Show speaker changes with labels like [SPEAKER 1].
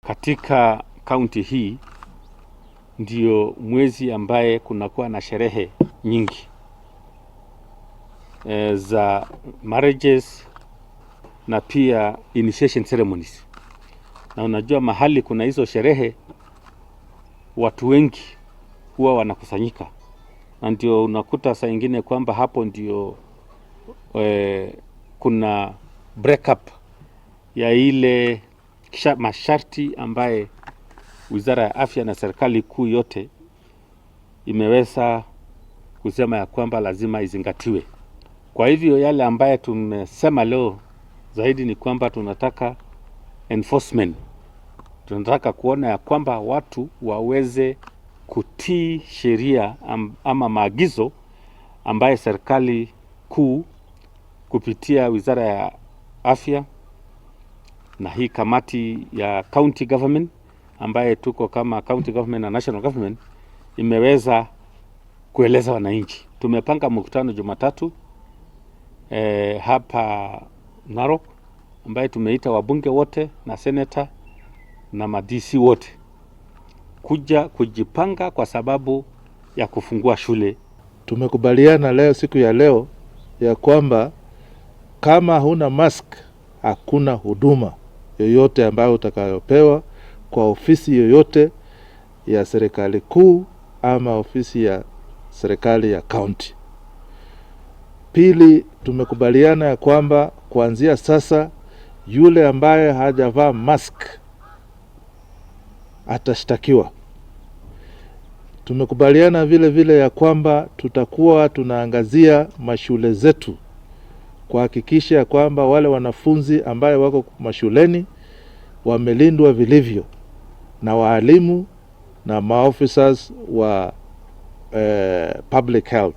[SPEAKER 1] Katika kaunti hii ndio mwezi ambaye kunakuwa na sherehe nyingi za marriages na pia initiation ceremonies. Na unajua mahali kuna hizo sherehe watu wengi huwa wanakusanyika, na ndio unakuta saa ingine kwamba hapo ndio kuna break up ya ile masharti ambaye Wizara ya Afya na serikali kuu yote imeweza kusema ya kwamba lazima izingatiwe. Kwa hivyo yale ambaye tumesema leo zaidi ni kwamba tunataka enforcement. Tunataka kuona ya kwamba watu waweze kutii sheria ama maagizo ambaye serikali kuu kupitia Wizara ya Afya na hii kamati ya county government ambaye tuko kama county government na national government imeweza kueleza wananchi. Tumepanga mkutano Jumatatu hapa Narok ambaye tumeita wabunge wote na senator na ma-DC wote kuja kujipanga kwa sababu ya kufungua shule.
[SPEAKER 2] Tumekubaliana leo, siku ya leo, ya kwamba kama huna mask hakuna huduma yoyote ambayo utakayopewa kwa ofisi yoyote ya serikali kuu ama ofisi ya serikali ya county. Pili, tumekubaliana ya kwamba kuanzia sasa yule ambaye hajavaa mask atashtakiwa. Tumekubaliana vile vile ya kwamba tutakuwa tunaangazia mashule zetu kuhakikisha kwamba wale wanafunzi ambaye wako mashuleni wamelindwa vilivyo na waalimu na maofficers wa public health.